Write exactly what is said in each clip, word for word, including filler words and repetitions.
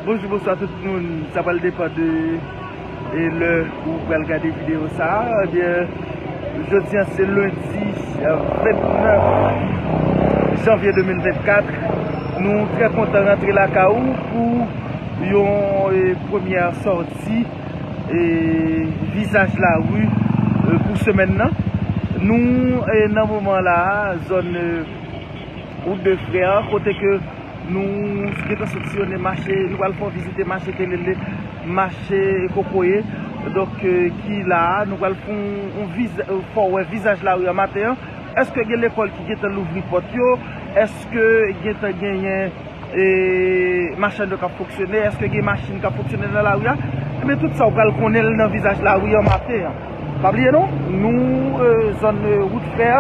Bonjou, bonswa tout moun. Sa pral depann de, e, lè ou pral gade videyo sa a. Ebyen, jodi a se lendi, e, vennèf janvye de mil vennkat. Nou trè kontan rantre lakay ou pou yon, e, premyè sòti, e, Vizaj Lari, e, pou semèn nan. Nou, e, nan moman la a, zòn, e, Wout de Frè, kote ke nou gentan sot siyone mache, nou pral fè w vizite mache Kelele, mache Kokoye. Donk, e, ki la a, nou pral fè w, w viz-, fè w wè Vizaj Lari an maten an. Èske gen lekòl ki gentan louvri pòt yo? Èske gentan genyen, e, machann yo k ap fonksyone? Èske gen machin k ap fonksyone nan lari a? Ebyen, tout sa, w pral konnen l nan Vizaj Lari an maten an. Pa bliye non, nou, e, zòn, e, Wout Frè,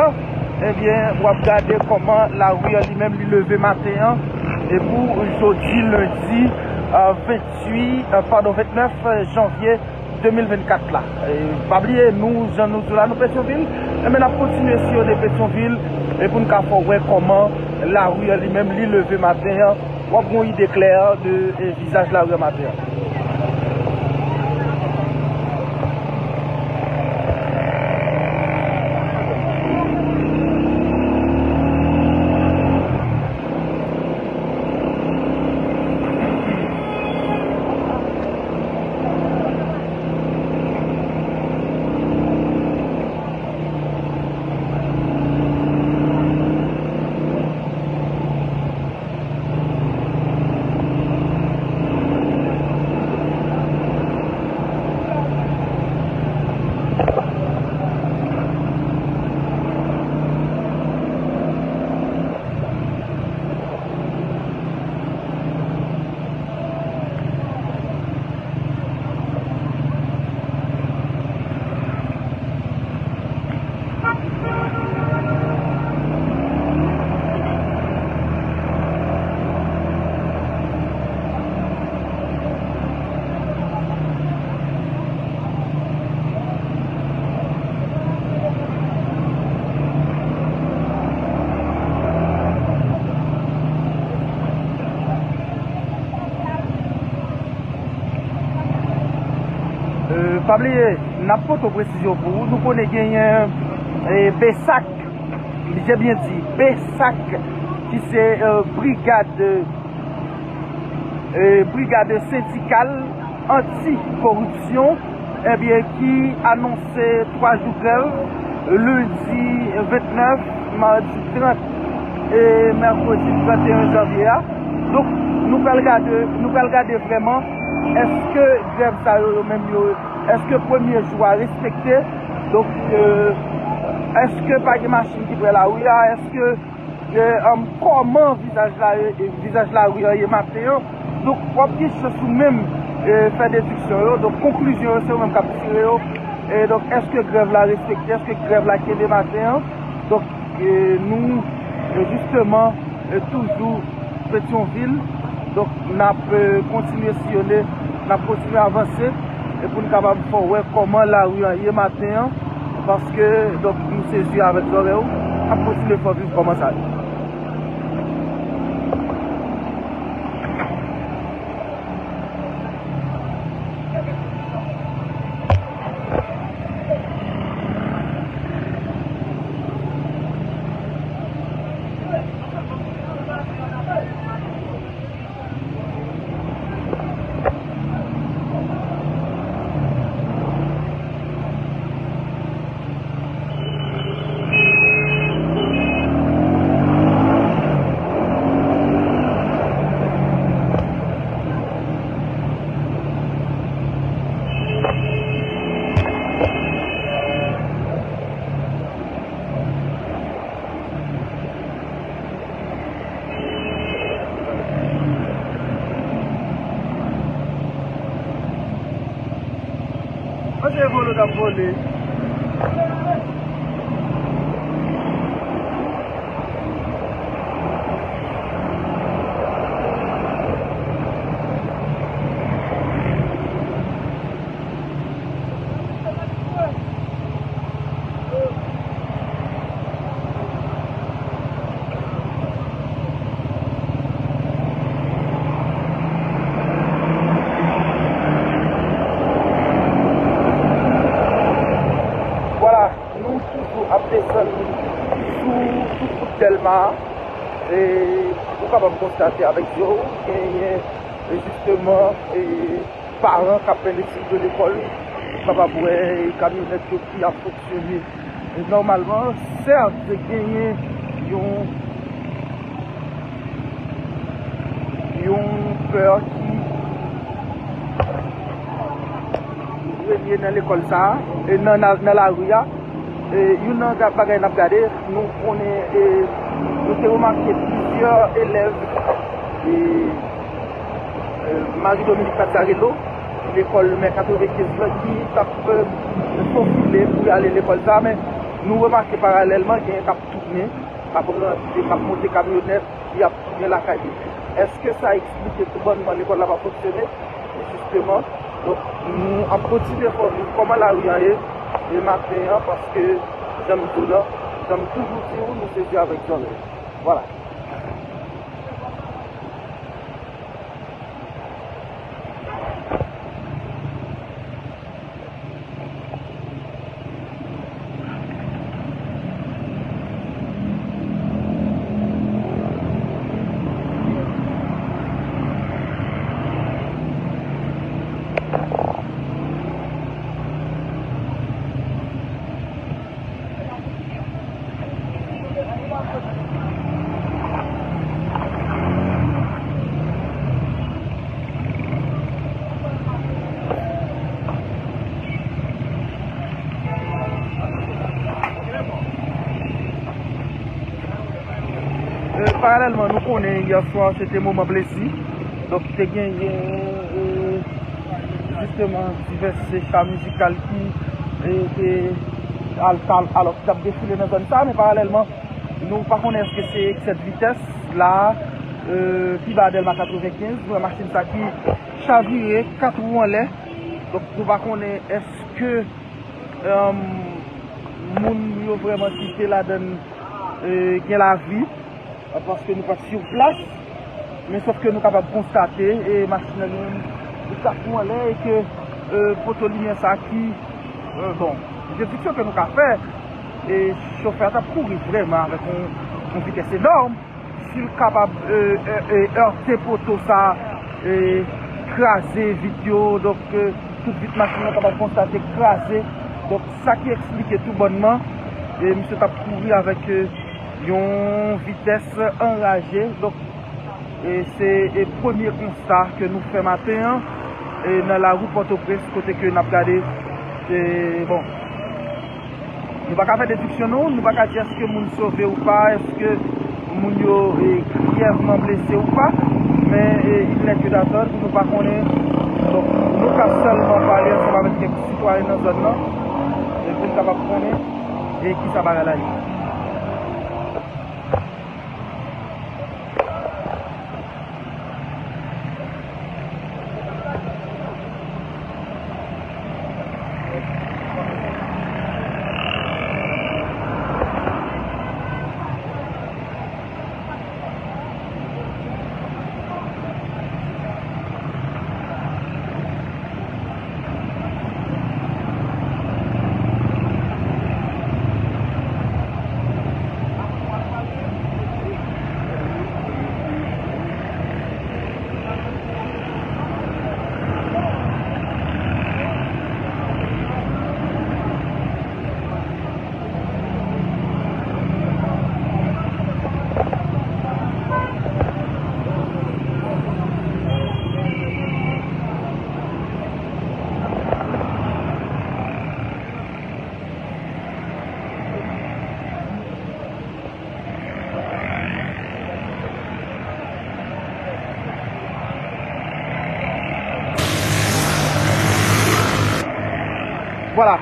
ebyen, w ap gade kòman lari an li menm li leve maten an, e pou jodi lendi, e, venntuit, e, padon, vennèf janvye de mil vennkat la. E, pa bliye, nou, jan nou di w la, nou Petyonvil, ebyen, n ap kontinye siyone Petyonvil, e pou n ka fè w wè kòman lari an li menm li leve maten an, w ap gen yon ide klè de, e, Vizaj Lari an maten an. E, pa bliye, n ap pote presizyon pou ou. Nou konnen genyen, e, BSAC, je byen di, BSAC, ki se, e, brigad, e, brigad sendikal anti koripsyon, ebyen, ki anonse twa jou grèv, lendi vennèf, madi trant e mèkredi tranteyen janvye a. Donk, nou pral gade, nou pral gade vrèman, èske grèv sa yo, yo menm yo, èske premye jou a respekte? Donk, e, èske pa gen machin ki pran lari a? Èske, e, um, kòman Vizaj la, e, Vizaj Lari an ye maten an? Donk, w ap gen chans ou menm, e, fè dediksyon yo. Donk, konklizyon yo, se ou menm k ap tire yo. E, donk, èske grèv la respekte? Èske grèv la kenbe maten an? Donk, e, nou, e, jisteman, e, toujou Petyonvil. Donk, n ap, e, kontinye siyone, n ap kontinye avanse, e pou n kapab fè w wè kòman lari an ye maten an, paske, donk, nou sezi avèk zòrèy ou, n ap kontinye fè w viv kòman sa ye. Mwen se vòlò k ap vòlè. E, ou kapab konstate avèk zye w, genyen, e, jisteman, e, paran k ap mennen timoun yo lekòl. Ou kapab wè kamyonèt yo ki ap fonksyone nòmalman. Sèt, genyen yon, yon pè ki renye nan lekòl sa a, e nan, nan, nan lari a. E, youn nan ga-, bagay n ap gade, nou konnen, e, nou te remake plizyè elèv, e, e, Marie Dominique Cadiarello, lekòl Mè katrevenkenz lan, ki t ap, e, fofile pou y ale lekòl sa a, men nou remake paralèlman, genyen k ap tounen, k ap rantre, k ap monte kamyonèt, y ap tounen lakay yo. Èske sa eksplike tou bònman lekòl la pa fonksyone? Jisteman, donk, nou ap kontinye fè w viv kòman lari a ye, e maten an, paske, jan m di w la, jan m toujou di w, nou sezi avèk zòrèy. Vwala. E, paralèlman, nou konnen yè swa se te moman plezi. Donk, te genyen, e, jisteman, divès cha mizikal ki, e, te al, al, alò, ki t ap defile nan zòn sa a, men paralèlman, nou pa konnen èske se eksè de vitès la, e, pi ba Dèlma katrevenkenz, nou wè machin sa ki chavire, kat wou anlè. Donk, nou pa konnen èske, e, moun yo vrèman ki te ladann, e, gen lavi, paske nou pa t sou plas, men sòf ke nou kapab konstate, e, machin nan li menm, li t ap tou anlè, e ke, e, poto limyè sa ki, e, bon, dediksyon ke nou ka fè, e, chofè a t ap kouri vrèman avèk yon, yon vitès enòm. Si l kapab, e, e, e, erte poto sa, e, kraze vit yo, donk, e, tout vit machin nan kapab konstate kraze. Donk, sa ki eksplike tou bònman, e, misye t ap kouri avèk, e, yon vitès anraje. Donk, e, se, e, premye konsta ke nou fè maten an, e, nan lari Pòtoprens, kote ke n ap gade, e, bon, nou pa ka fè dediksyon non, nou pa ka di èske moun sove ou pa, èske moun yo, e, griyèvman blese ou pa, men, e, il n'est que d'attendre, nou pa konnen. Donk, nou ka sèlman pale ansanm avèk kèk sitwayen nan zòn nan, e, pou n kapab konnen, e, kisa bagay la ye. Vwala,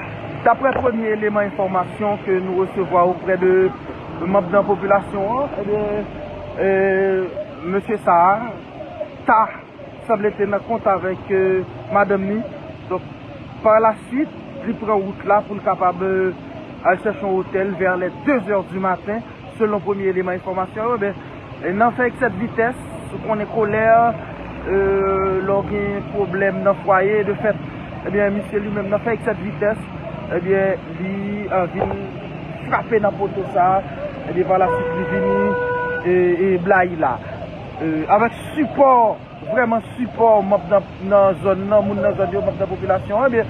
daprè premye eleman enfòmasyon ke nou resevwa oprè de manm nan popilasyon an, ebyen, e, mesye sa a ta sanble te nan kont avèk, e, madanm li. Donk, pa la swit, li pran wout la pou l kapab, e, al chèche yon otèl vè lè de zè di maten, selon premye eleman enfòmasyon yo. Men, e, nan fè eksè de vitès, ou konnen kolè, e, lè w gen pwoblèm nan fwaye, de fèt, ebyen, misye li menm nan fè eksè de vitès, ebyen, li, e, vin frape nan poto sa a, ebyen, pa la swit, li vini e, e, blayi la. E, avèk sipò, vrèman sipò manm nan, nan zòn nan, moun nan zòn yo, manm nan popilasyon an, ebyen,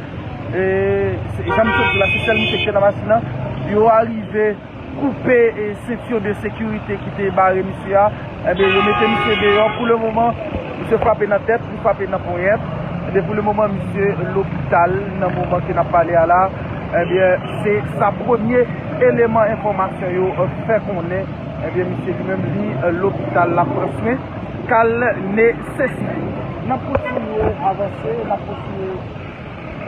e, se, jan m sot di la, se sèl misye ki te nan machin nan, yo arive koupe, e, sentyon de sekirite ki te bare misye a. Ebyen, yo mete misye deyò. Pou le moman, misye frape nan tèt, li frape nan ponyèt. Ebyen, pou le moman, misye lopital nan moman ke n ap pale a la. Ebyen, se sa premye eleman enfòmasyon yo, e, fè konnen. Ebyen, misye li menm, li, e, lopital, l ap pran swen k al nesesite. N ap kontinye avanse, n ap kontinye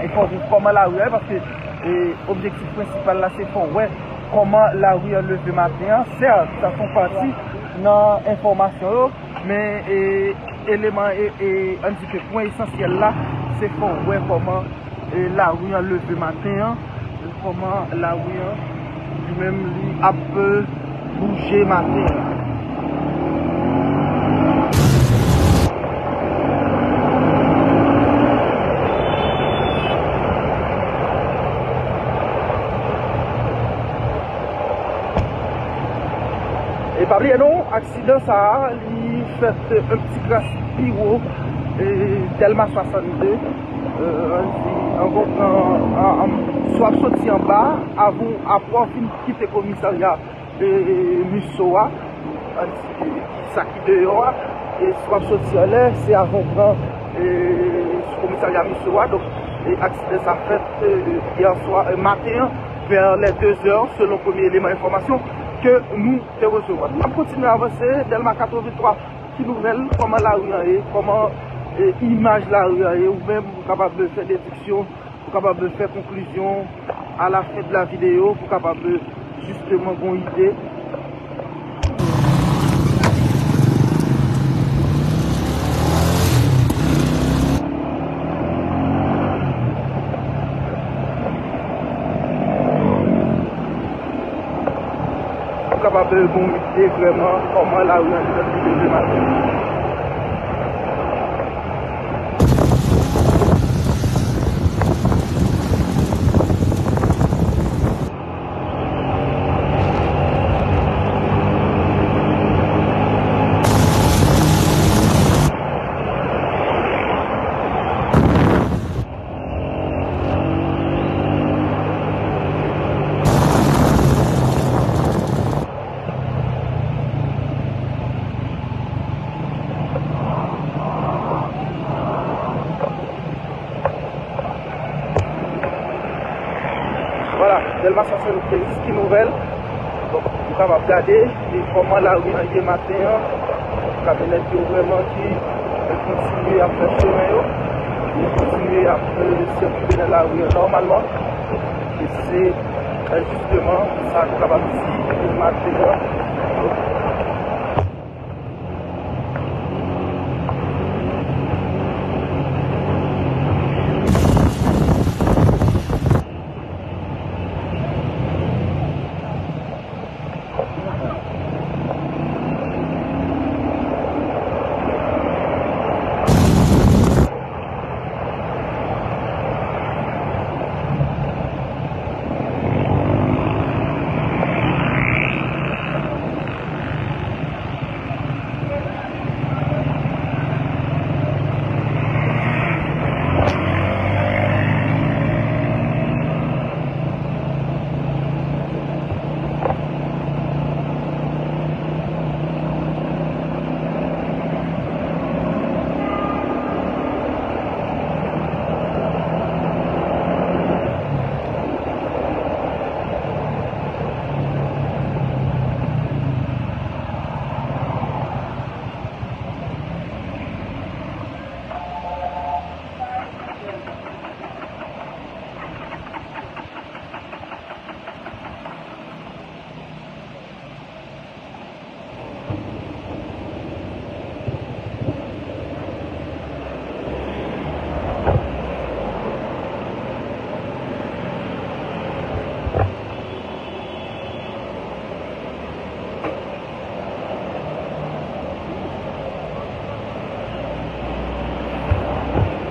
enfòme kòman lari a ye, paske, e, objektif prensipal la, se fè w wè kòman lari an leve maten an. Sèt, sa se yon pati nan enfòmasyon yo, men, e, eleman, e, e, ann di ke pwen esansyèl la, se fè w wè kòman, e, lari an leve maten an, kòman lari an, li menm, li ap, e, bouje maten an. E pa bliye non, aksidan sa a, li fèt, e, yon ti kras pi wo, e, Dèlma swasannde, e, ann di, an, an, an, an, swa w ap soti anba, avan, apre w fin kite komisarya, e, e, MISO a, ann di, sa ki deyò a, e swa w ap soti anlè, se avan w pran, e, sou komisarya MISO a, donk, e, aksidan sa fèt, e, yè swa, e, maten an, vè lè de zè, selon premye eleman enfòmasyon ke nou te resevwa. N ap kontinye avanse, Dèlma katrevenntwa, ki nouvèl, kòman lari an ye, kòman, e, imaj lari an ye, ou menm ou kapab fè dediksyon, ou kapab fè konklizyon à la fin de la vidéo, pou kapab jisteman gon ide. Pou kapab gon ide vrèman kòman lari an te leve maten. Vwala, Dèlma swasannkenz, ki nouvèl? Bon, nou kapab gade, e, kòman lari an ye maten an. Kamyonèt yo vrèman ki, e, kontinye ap fè chemen yo. Yo kontinye ap, e, sikile nan lari an nòmalman. E se, e, jisteman sa nou kapab di maten an.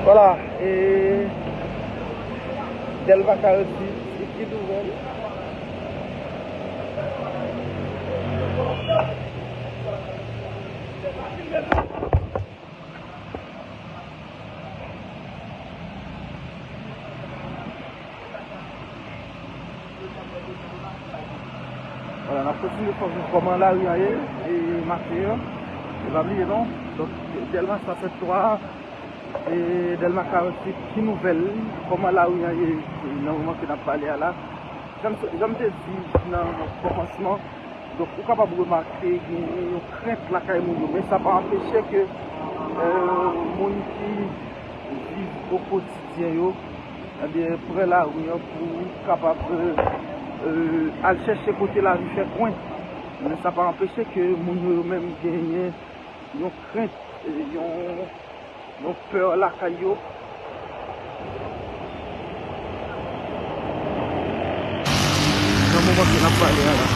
Vwala, e Dèlma karannsis, se ki nouvèl? Vwala, n ap kontinye fè w viv kòman lari a ye, e, maten an. E pa bliye non, donk, Dèlma swasanntrwa, e, Dèlma karannsenk, ki nouvèl, kòman lari a ye, e, nan moman ke n ap pale a la. Jan m, jan m te di nan kòmansman, donk, ou kapab remake genyen yon krent lakay moun yo, men sa pa anpeche ke, e, moun ki viv o kotidyen yo, ebyen, pran lari an pou kapab, e, e, al chèche kote lavi fè kwen. Men sa pa anpeche ke moun yo, yo menm genyen yon krent, e, yon, yon pè lakay yo. Nan moman ke n ap pale a la.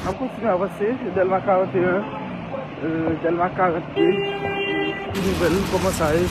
N ap kontinye avanse, Dèlma karannteyen, e, Dèlma karannde, ki nouvèl, kòman sa ye?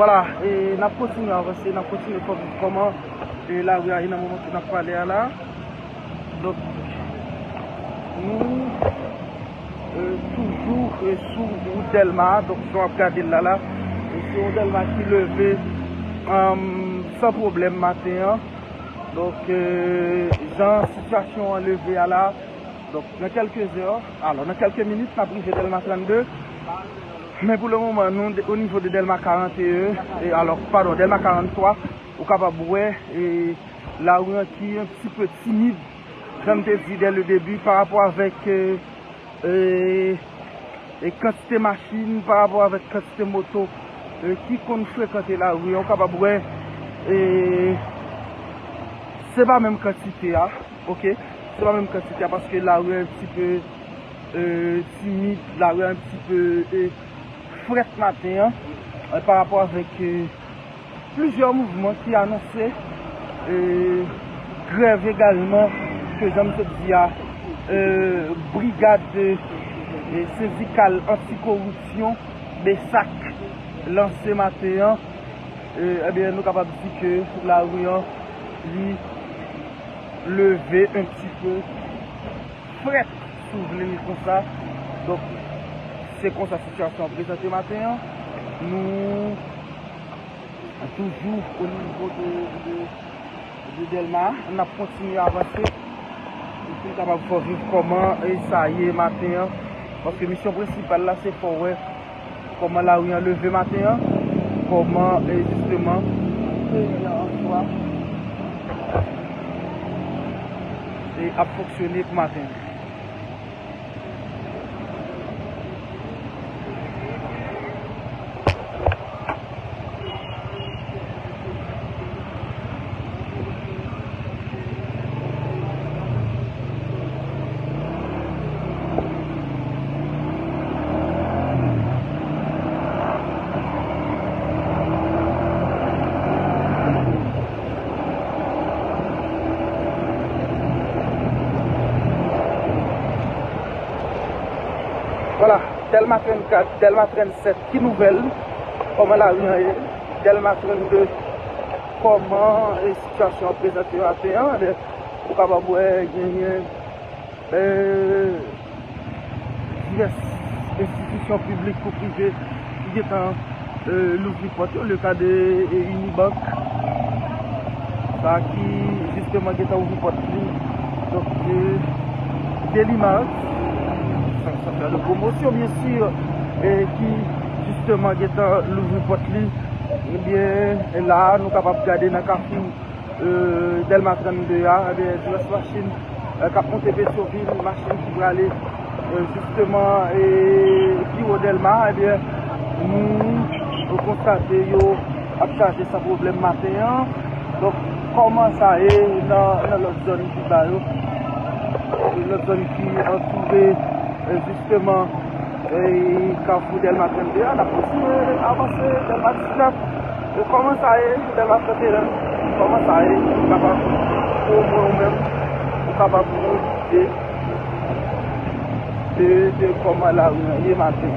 Vwala, e n ap kontinye avanse, n ap kontinye fè w viv kòman, e, lari a ye nan moman ke n ap pale a la. Donk, nou, e, toujou, e, sou wout Dèlma a, donk, jan w ap gade l la la, e, se yon Dèlma ki leve, anm, san pwoblèm maten an. Donk, e, jan sitiyasyon an leve a la, donk, nan kèlke zè, alò, nan kèlke minit, n ap rive Dèlma trannde. Men pou le moman, nou, de, o nivo de Dèlma karannteyen, e, alò, padon, Dèlma karanntrwa, ou kapab wè, e, lari an ki yon ti pe timid, jan m te di dès le début, pa rapò avèk, e, e, e kantite machin, pa rapò avèk kantite moto, e, ki konn frekante lari an, ou kapab wè, e, se pa menm kantite a, oke? Se pa menm kantite a, paske lari an yon ti pe, e, timid, lari an yon ti pe, e, frèt maten an, e, pa rapò avèk, e, plizyè mouvman ki anonse, e, grèv egalman, ke jan m sot di a, e, brigad, e, sendikal antikoripsyon, besak, lanse maten an, e, ebyen, nou kapab di ke lari an, li leve un petit peu frèt, si w vle li konsa. Donk, se konsa sitiyasyon an prezante maten an. Nou toujou o nivo de, de, de Dèlma, n ap kontinye avanse. Pou n kapab fè w viv kòman, e, sa ye maten an. Paske misyon prensipal la, se fè w wè kòman lari an leve maten an, kòman, e, jisteman, peyi an an swa, e, ap fonksyone pou maten an. Vwala, Dèlma trannkat, Dèlma trannsèt, ki nouvèl? Kòman lari an ye? Dèlma trannde, kòman, e, sitiyasyon an prezante maten an? Ebyen, ou kapab wè genyen, e, divès enstitisyon piblik kou prive ki gentan, e, louvri pòt yo, le ka de, e, Unibank, sa ki jisteman gentan ouvri pòt li. Donk, e, Deli Mart, sa, sa fè de pwomosyon, byen si, e, ki jisteman gentan louvri pòt li. Ebyen, la, nou kapab gade nan Kafou, e, Dèlma trannde a, ebyen, divès machin, e, k ap monte Petyonvil, machin ki prale, e, jisteman, e, pi wo Dèlma, ebyen, nou, nou konstate yo ap chaje san pwoblèm maten an. Donk, kòman sa ye nan, nan lòt zòn ki ba yo, lòt zòn ki antoure, e, jisteman, e, Kafou Dèlma trannde a, n ap kontinye avanse Dèlma diznèf. E kòman sa ye, Dèlma tranteyen, kòman sa ye, ou kapab, omwen ou menm, ou kapab pran ide de, de kòman lari an ye maten.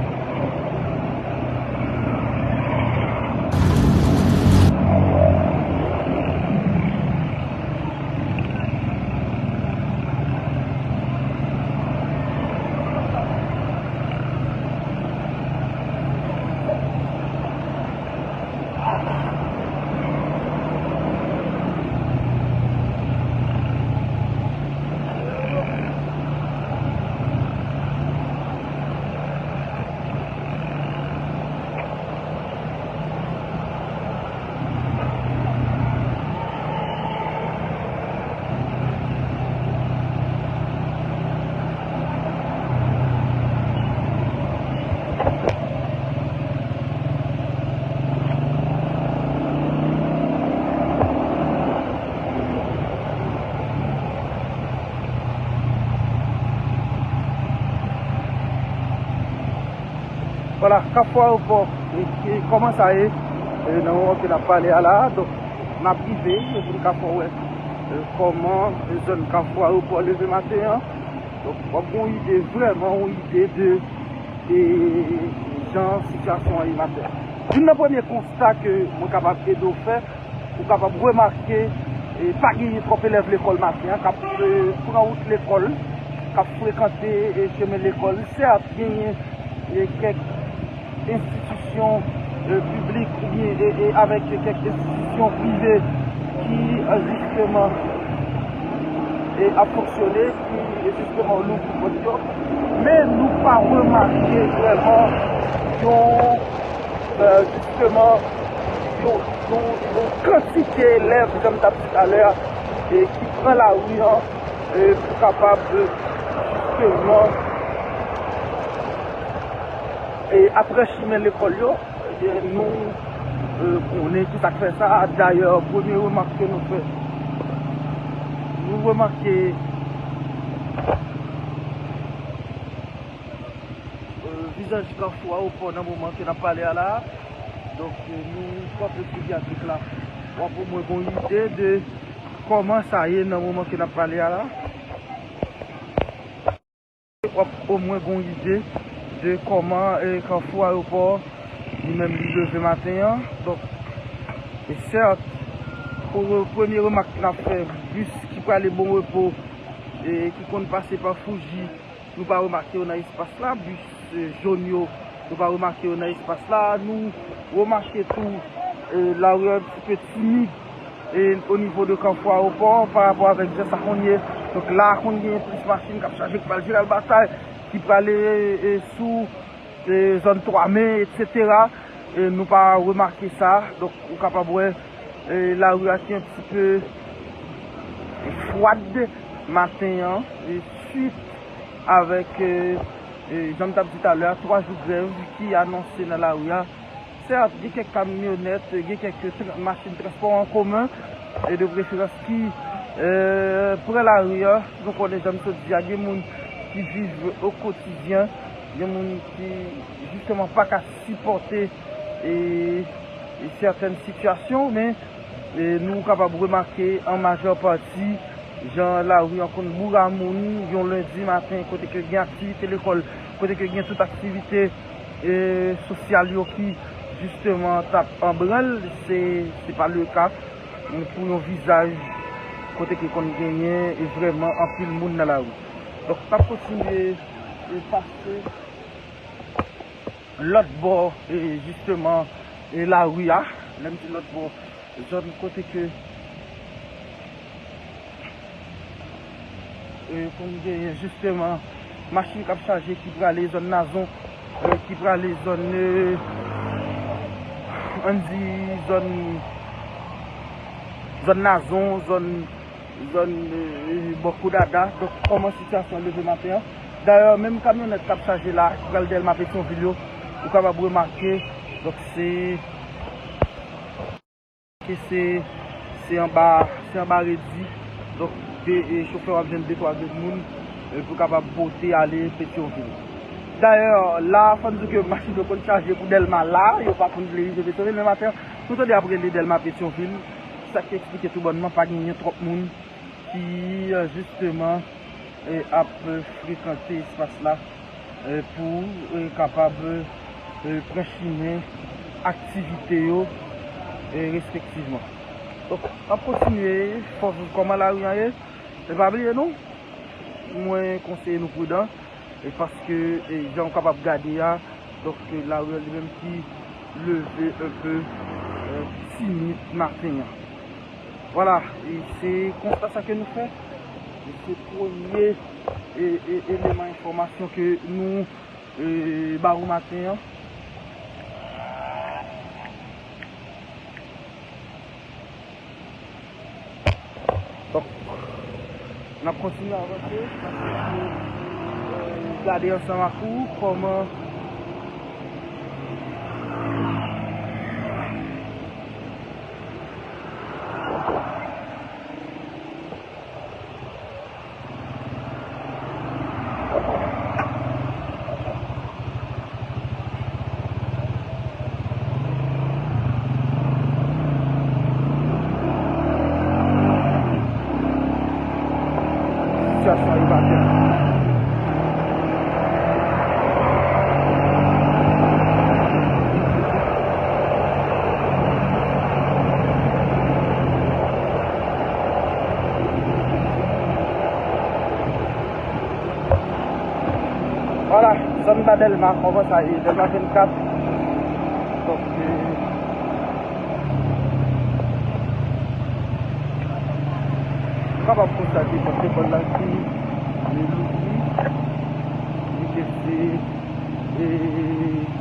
Vwala, Kafou Ayewopò, e, e, kòman sa ye, e, nan moman ke n ap pale a la a? Donk, n ap rive, e, pou n ka fè w wè, e, kòman, e, zòn Kafou Ayewopò leve maten an. Donk, w ap gen yon ide, vrèman yon ide de, e, jan sitiyasyon an ye maten an. Youn nan premye konsta ke mwen kapab ede w fè, ou kapab remake, e, pa genyen twòp elèv lekòl maten an k ap, e, pran wout lekòl, k ap frekante, e, chemen lekòl. Sèt, genyen, e, kèk enstitisyon, e, piblik oubyen, e, e, avèk kèk enstitisyon prive ki, e, jisteman, e, ap fonksyone, ki, e, jisteman louvri pòt yo. Men nou pa remake vrèman yon, e, jisteman, yon, yon, yon kantite elèv, jan m t ap di talè a, e ki pran lari an, e pou kapab, e, jisteman, e apre chimen lekòl yo, ebyen, nou, e, konnen ki sa k fè sa. Dayè, premye remak ke nou fè, nou remake, e, vizaj Kafou Ayewopò nan moman ke n ap pale a la. Donk, e, nou kanpe sou vyatik la. W ap omwen gen yon ide de kòman sa ye nan moman ke n ap pale a la. W ap omwen gen yon ide de kòman, e, Kafou Ayewopò li menm li leve maten an. Donk, e sèt, pou premye remak n ap fè, bis ki prale Bon Repo, e, ki konn pase pa Fouji, nou pa remake yo nan espas la. Bis, e, jòn yo, nou pa remake yo nan espas la. Nou remake tou, e, lari an ti pe timid, e, o nivo de Kafou Ayewopò, pa rapò avèk jan sa konn ye. Donk, la konn gen plis machin k ap chaje, k pral Jeneral Batay, ki prale, e, sou, e, zòn Twa Me, etsetera. E, nou pa remake sa. Donk, ou kapab wè, e, lari a ki yon ti pe fwad maten an, e, swit avèk, e, e, jan m t ap di talè a, twa jou grèv ki anonse nan lari a. Sèt, gen kèk kamyonèt, gen kèk tra-, machin transpò an komen, e de preferans ki, e, pran lari a. Nou konnen, jan m sot di a, gen moun ki viv o kotidyen, gen moun ki jisteman pa ka sipòte, e, e sètèn sitiyasyon, men, e, nou kapab remake an majè pati jan lari an konn boure a moun yon lendi maten, kote ke gen aktivite lekòl kote ke gen tout aktivite, e, sosyal yo ki jisteman t ap an branl, se, se pa le ka pou yon vizaj kote ke konn genyen, e, vrèman anpil moun nan lari. Donk, n ap kontinye, e, pase lòt bò, e, jisteman, e, lari a. Lè m di lòt bò, zòn kote ke, e, konn genyen jisteman machin k ap chaje ki prale zòn Nazon, e, ki prale zòn, e, ann di zòn, zòn Nazon, zòn zòn, e, bò Koudada. Donk, kòman sitiyasyon an leve maten an? Dayè, menm kamyonèt k ap chaje la, ki pral Dèlma Petyonvil yo, ou kapab remake, donk, se, ke se, se anba, se anba redi. Donk, de, e, chofè w ap jwenn de twa grenn moun, e, pou kapab pote ale Petyonvil. Dayè, la, fò n di ke machin yo konn chaje pou Dèlma la, yo pa konn vle rive Petyonvil, men maten an, nou tande y ap rele Dèlma Petyonvil, sa ki eksplike tou bònman pa genyen twòp moun ki, e, jisteman, e, ap, e, frekante espas la, e, pou, e, kapab, e, pran chimen aktivite yo, e, respektivman. Donk, n ap kontinye, fò viv kòman lari a ye. E pa bliye non, mwen konseye nou pridan. E paske, e, jan w kapab gade a, donk, e, lari a li menm ki leve enpe, e, timid maten an. Vwala, e se konsta sa ke nou fè. E se premye, e, e, eleman enfòmasyon ke nou, e, ba ou maten an. Donk, n ap kontinye avanse, n ap kontinye, e, gade ansanm ak ou kòman Sitiyasyon a yo pa byen. Vwala, zòn nan Dèlma, kòman sa ye? Dèlma vennkat. Donk, e, nou kapab konstate pòt lekòl la ki louvri. Li te se, e,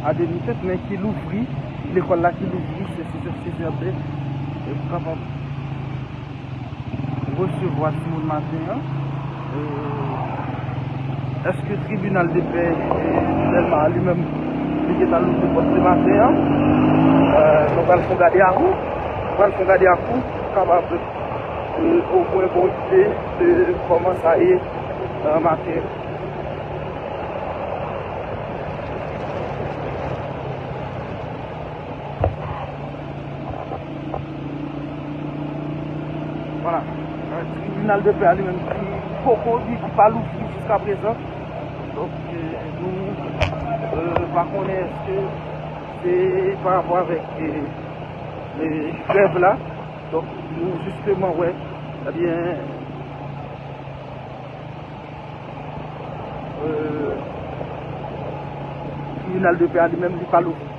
a demi tèt, men ki louvri. Lekòl la ki louvri, se sizè, sizè de. E nou kapab resevwa timoun maten an. E, èske tribinal de pè, e, Dèlma a li menm, li gentan louvri pòt li maten an? E, nou pral fè yon gade ak ou. Nou pral fè yon gade ak ou pou kapab, e, omwen gon ide de kòman sa ye, e, maten an. Vwala. Euh, tribinal de pè a li menm ki poko, li ki pa louvri jiska prezan. Donk, euh, nou, euh, pa konnen èske se pa rapò avèk, euh, euh, grèv la. Donk, nou jisteman wè, ebyen, euh, tribinal de pè a li menm li pa louvri.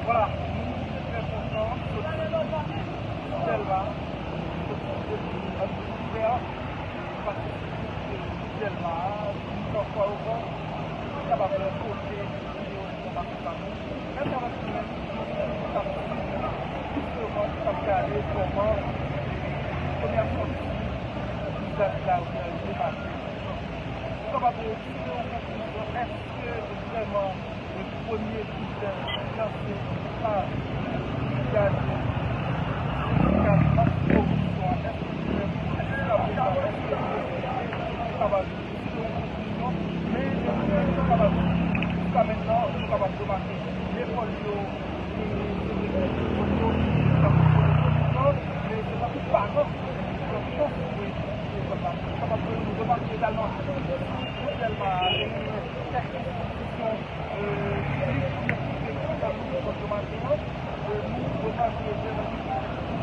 Vwala, nou te trè kontan soti Dèlma, soti depi Ann Kouvè, pase sou wout Dèlma, vin Fòkòv, pou kapab pote videyo enfòmasyon sa pou nou. Mèsi avèk nou menm ki t ap swiv, jisteman, ki t ap gade kòman premyè sòti vizaj lari a rive maten. Ou kapab tire yon konklizyon, èske vrèman premye vizaj lanse pa vizaj Sindika Anti-Koripsyon an, èske li menm, jiska prezan, èske li menm, li kapab tire yon konklizyon, men, men, men, nou kapab, jiska mentnan, nou kapab remake lekòl yo, e, se te lekòl yo, k ap fonksyone tou, men se tankou paran ki pran chans pou lekòl la. Nou kapab remake egalman, sou Dèlma, gen kèk enstitisyon, e, piblik, piblik, piblik, tankou lekòl yo maten an, e, nou remake devan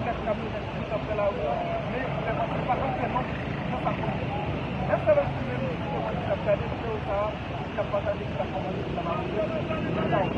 kèk kamyonèt ki t ap fè lari a, men vrèman, se pa antrènman jan sa konn ye. Mèsi avèk nou menm, jisteman, ki t ap gade videyo sa a, ki t ap pataje, ki t ap kòmante, ki t ap abòne. Chao.